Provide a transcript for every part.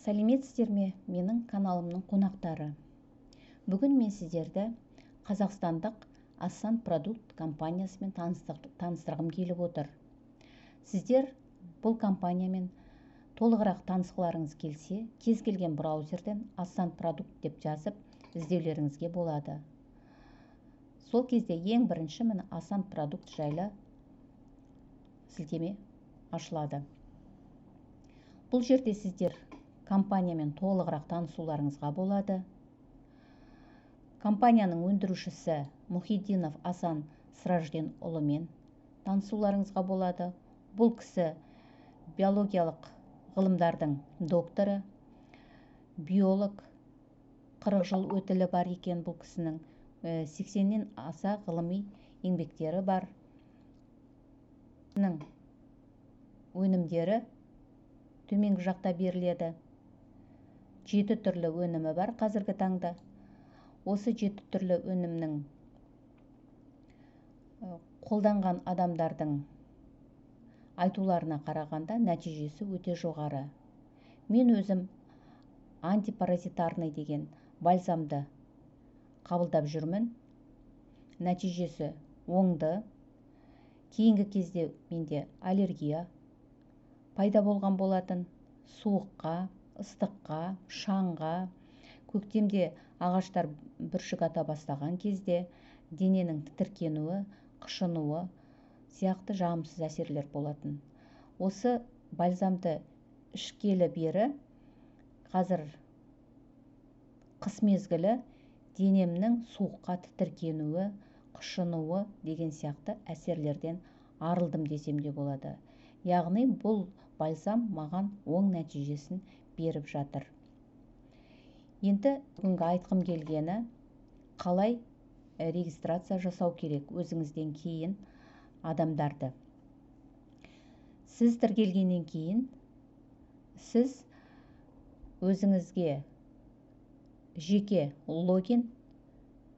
Сәлеметсіздер ме, менің каналымның қонақтары. Бүгін мен сіздерді қазақстандық Асан Продукт компаниясымен таныстырғым келіп отыр. Сіздер бұл компаниямен толығырақ танысқыларыңыз келсе, кез келген браузерден Асан Продукт деп жазып іздеулеріңізге болады. Сол кезде ең бірінші міне Асан Продукт жайлы сілтеме ашылады. Бұл жерде сіздер компаниямен толығырақ танысуларыңызға болады. Компанияның өндірушісі Мұхиддинов Асан Сражденұлымен танысуларыңызға болады. Бұл кісі биологиялық ғылымдардың докторы, биолог, 40 жыл өтілі бар екен бұл кісінің, 80-нен аса ғылыми еңбектері бар. Өнімдері төменгі жақта беріледі. 7 түрлі өнімі бар қазіргі таңда. Осы 7 түрлі өнімнің қолданған адамдардың айтуларына қарағанда нәтижесі өте жоғары. Мен өзім антипаразитарный деген бальзамды қабылдап жүрмін. Нәтижесі оңды. Кейінгі кезде менде аллергия пайда болған болатын. Суыққа, ыстыққа, шаңға, көктемде ағаштар бүршік ата бастаған кезде дененің тітіркенуі, қышынуы сияқты жағымсыз әсерлер болатын. Осы бальзамды ішкелі бері қазір қыс мезгілі денемнің суыққа тітіркенуі, қышынуы деген сияқты әсерлерден арылдым десем де болады. Яғни бұл бальзам маған оң нәтижесін беріп жатыр. Енді бүгінгі айтқым келгені, қалай регистрация жасау керек өзіңізден кейін адамдарды. Сіз тіркелгеннен кейін сіз өзіңізге жеке логин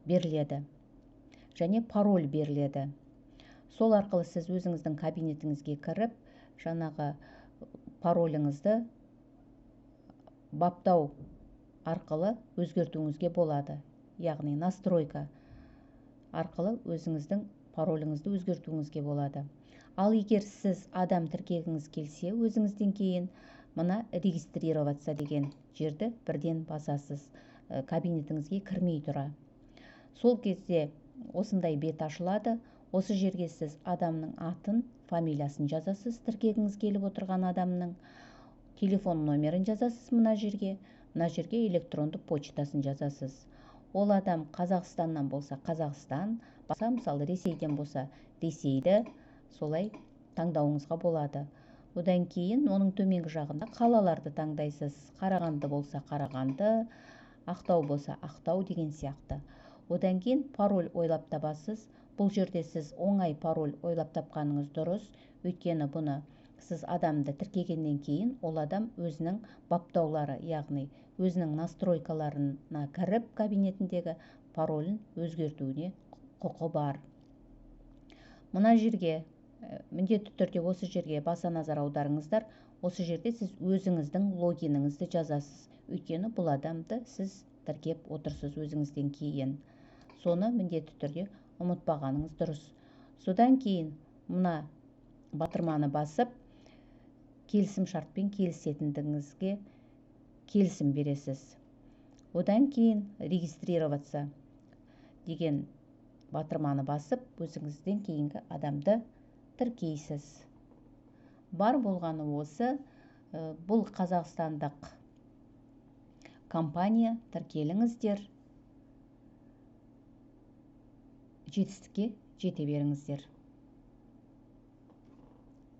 беріледі және пароль беріледі. Сол арқылы сіз өзіңіздің кабинетіңізге кіріп, жаңағы пароліңізді баптау арқылы өзгертуіңізге болады. Яғни настройка арқылы өзіңіздің пароліңізді өзгертуіңізге болады. Ал егер сіз адам тіркегіңіз келсе, өзіңізден кейін мына регистрироваться деген жерді бірден басасыз, кабинетіңізге кірмей тұра. Сол кезде осындай бет ашылады. Осы жерге сіз адамның атын, фамилиясын жазасыз, тіркегіңіз келіп отырған адамның телефон номерін жазасыз мына жерге, мына жерге электронды почтасын жазасыз. Ол адам Қазақстаннан болса Қазақстан, басқа мысалы Ресейден болса Ресейді солай таңдауыңызға болады. Одан кейін оның төменгі жағында қалаларды таңдайсыз. Қарағанды болса Қарағанды, Ақтау болса Ақтау деген сияқты. Одан кейін пароль ойлап табасыз. Бұл жерде сіз оңай пароль ойлап тапқаныңыз дұрыс, өйткені бұны сіз адамды тіркегеннен кейін ол адам өзінің баптаулары, яғни өзінің настройкаларына кіріп кабинетіндегі паролін өзгертуіне құқы бар. Мына жерге міндетті түрде осы жерге баса назар аударыңыздар. Осы жерде сіз өзіңіздің логиніңізді жазасыз, өйткені бұл адамды сіз тіркеп отырсыз өзіңізден кейін. Соны міндетті түрде ұмытпағаныңыз дұрыс. Содан кейін мына батырманы басып, келісім шартпен келісетіндігіңізге келісім бересіз. Одан кейін регистрироваться деген батырманы басып, өзіңізден кейінгі адамды тіркейсіз. Бар болғаны осы. Бұл қазақстандық компания, тіркеліңіздер, жетістікке жете беріңіздер.